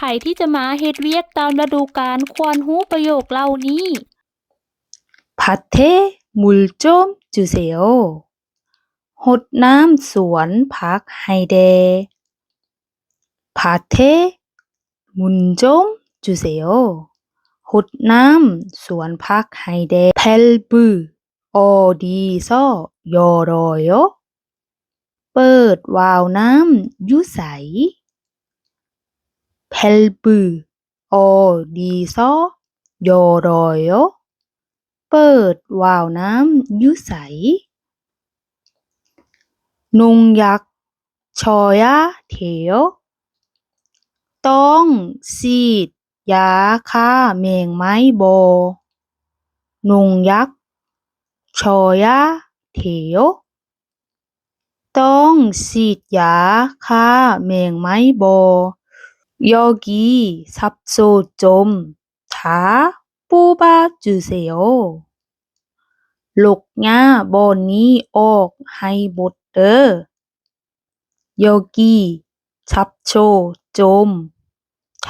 ໃຜທີ່ຈະມາເຮັດວຽກຕາມລະດູການ ຄວນຮູ້ປະໂຫຍກເຫຼົ່ານີ້. 밭에 물 좀 주세요. ຫົດນ້ຳສວນຜັກໃຫ້ແດ່. 밭에 물 좀 주세요. ຫົດນ້ຳສວນຜັກໃຫ້ແດ່. 밸브 어디서 열어요? ເປີດວາວນ້ຳຢູ່ໃສ? 밸브 어디서 열어요? ເປີດວາວນ້ຳຢູ່ໃສ? 농약 쳐야 돼요? ຕ້ອງສີດຢາຂ້າແມງໄມ້ບໍ່? 농약 쳐야 돼요? ຕ້ອງສີດຢາຂ້າແມງໄມ້ບໍ່? 여기 잡초 좀 다 뽑아 주세요. ລົກຫຍ້າບ່ອນນີ້ອອກໃຫ້ໝົດເດີ້. 여기 잡초 좀 다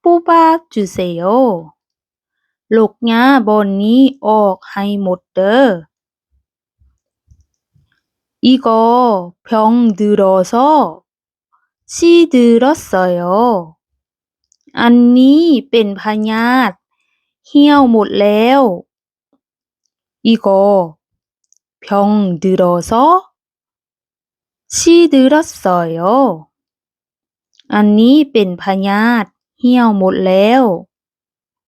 뽑아 주세요. ລົກຫຍ້າບ່ອນນີ້ອອກໃຫ້ໝົດເດີ້. 이거 병 들어서 시들었어요. ອັນນີ້ເປັນພະຍາດ ຫ່ຽວໝົດແລ້ວ. 이거 병 들어서 시들었어요. ອັນນີ້ເປັນພະຍາດ ຫ່ຽວໝົດແລ້ວ.